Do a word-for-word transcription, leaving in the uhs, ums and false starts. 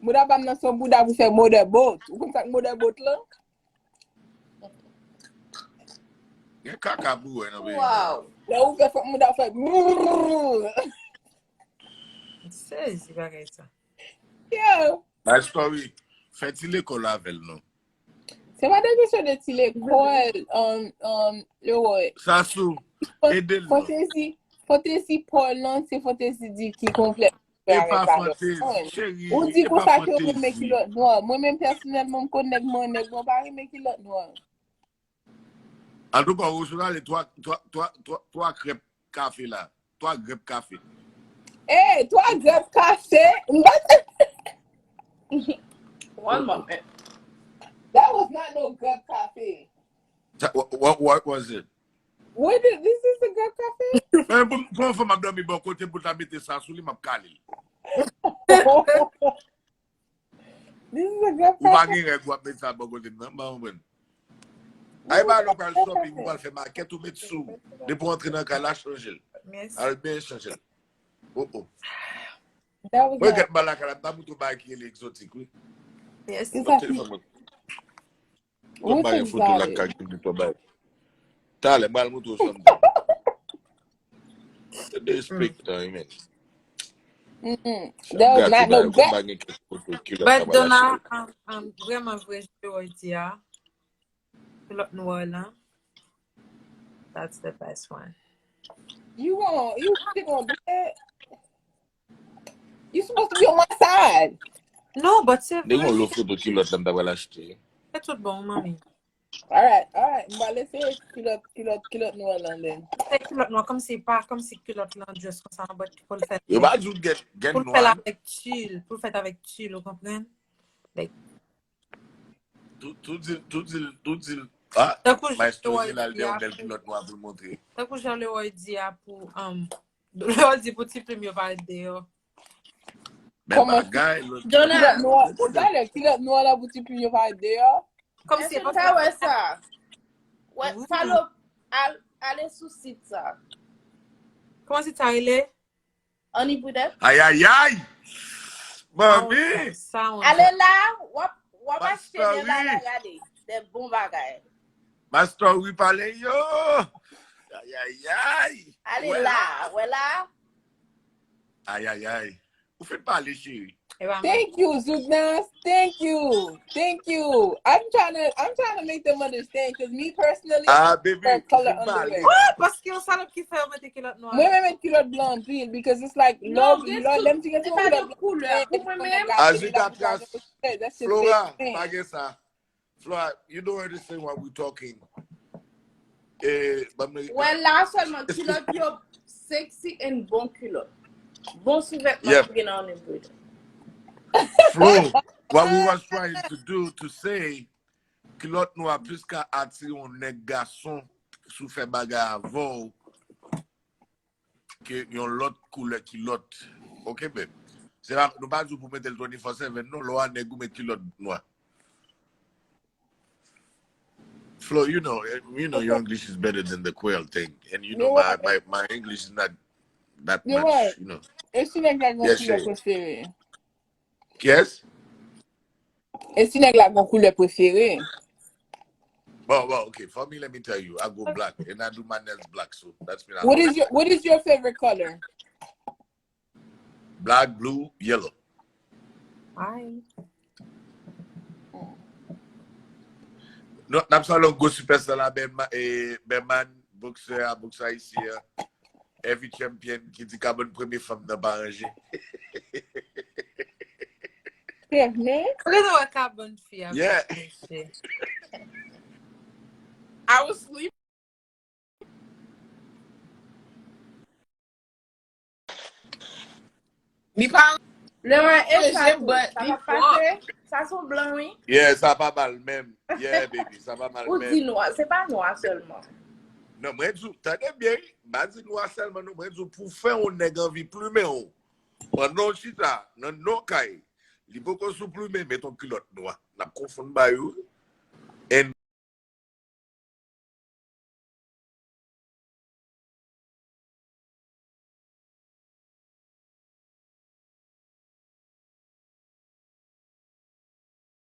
Bouda pa m nan se yon bouda pou fè motorboat. Ou konn sa k motorboat lan? Gen kaka pou wè nan peyi. Wow. Lè ou fè fòk bouda fè brrrr. Sezi bagay sa. Yo. My story. Fè ti lekòl avè l non. Se pa de kesyon de ti lekòl, um, um, Leroy. Sasou, ede l non. Fantezi, fantezi Paul lan, se fantezi di ki konplè. E pa fantezi, cheri. Ou di konsa ke ou renmen kilòt nwa. Mwen menm pèsonèlman, m konn nèg mwen, nèg mwen pa renmen kilòt nwa. Antouka, ou sou ale twa, twa, twa, twa, twa krèp kafe la. Twa grèp kafe. Hey, twa grèp kafe? One moment. That was not no grèp kafe. What, what was it? What is, this is a grèp kafe? Pou yon fanm ap dòmi bò kote pou ta mete sa sou li, m ap kale l. Ou pa gen règ w ap met sa bò kote m nan, m pa konprann. Ay ba lè w pral shopping, ou pral fè makèt, ou met sou. Depi w antre nan kay la, chanje l. Al byen chanje l. Oh oh. Mwen gèt mal lakay la, m ta moutre w bagay ki rele egzotik, wi. Mwen telefòn mwen. Mwen ba yon foto lakay ki moutre w bagay. Talè, m pral moutre w something. Disrespect, man. That was not no gut. But Donna, um, um, vrèman vre, jan Leroy di a, kilòt nwa lan, that's the best one. You want, you still gonna do that? You supposed to be on my side. No, but se vre. Li gon lòt foto kilòt la m ta pral achte. Se tout bon, manmi. Alright, alright. M pral eseye kilòt, kilòt, kilòt nwa lan then. Se kilòt nwa, kòmsi pa, kòmsi kilòt lan just konsa, but pou l fè. Yo pa di w gen, gen nwa. Pou l fè l avèk tjil, pou l fèt avèk tjil, ou konprann? Like. Tou, tou di l, tou di l, tou di l. Ah, maestro di l al dèyè yon bèl kilòt nwa pou l montre. Tankou jan Leroy di a pou, um, Leroy di pou ti plim yo pa ret deyò. Men bagay, lòt. Kilòt nwa, talè, kilòt nwa la pou ti plim yo pa ret deyò. Kòmsi e pa sa. Wè sa. Wè, falo, al, ale sou sit sa. Kòman sit sa rele? Annie Prudent. Ayayay! Manmi! Ale la, w ap, w ap achte de bagay, gade. De bon bagay. My story pale yo! Ayayay! Ale la, wè la. Ayayay! Ou fin pale, cheri. Thank you, Zougnas. Thank you. Thank you. I'm trying to, I'm trying to make them understand, 'cause me personally, ah, baby, color underwear. What? Paske yon salop ki fè yo mete kilòt nwa. Mwen, mwen met kilòt blan anpil, because it's like, love, love, lèm ti gen ti kilòt blan. As you got that, Flora, pa gen sa. Flora, you don't understand what we talking. Eh, ban mwen. Wè la sèlman kilòt yo sexy and bon kilòt. Bon souvètman ki gen nan yon nèg. Flo, what we was trying to do to say, kilòt nwa plis ka atire yon nèg gason sou fè bagay avè w ke yon lòt koulè kilòt. Ok, babe. Se pa, nou pa di w pou mete l twenty-four seven non, lè w a nèg ou met kilòt nwa. Flo, you know, eh, you know your English is better than the Creole thing. And you know my, my, my English is not that much, you know. E si nèg la gen yon koulè prefere? Yes? E si nèg la gen yon koulè prefere? Bon, bon, okay. For me, let me tell you, I go black, and I do my nails black, so that's mean I. What is your, what is your favorite color? Black, blue, yellow. Ay. Nou, n ap salye yon gwo sipèsta la, Berman, eh, Berman, boksè a, boksè ayisyen an, Heavy Champion, ki di kabann premye fanm nan pa ranje. Kòmsi? Kòmsi w wè kabann fi a? Yeah. I was sleeping. Li pa. Leroy, e sa tou, sa pa pase? Sa se yon blan, wi. Yeah, sa pa mal menm. Yeah, baby, sa pa mal menm. Ou di nwa, se pa nwa sèlman. Non, mwen di w, tande byen, wi. M pa di nwa sèlman, non, mwen di w, pou fè yon nèg anvi plimen w. Pandan w chita nan non kay, li poko sou plimen, met yon kilòt nwa. N ap konfonn bagay yo. And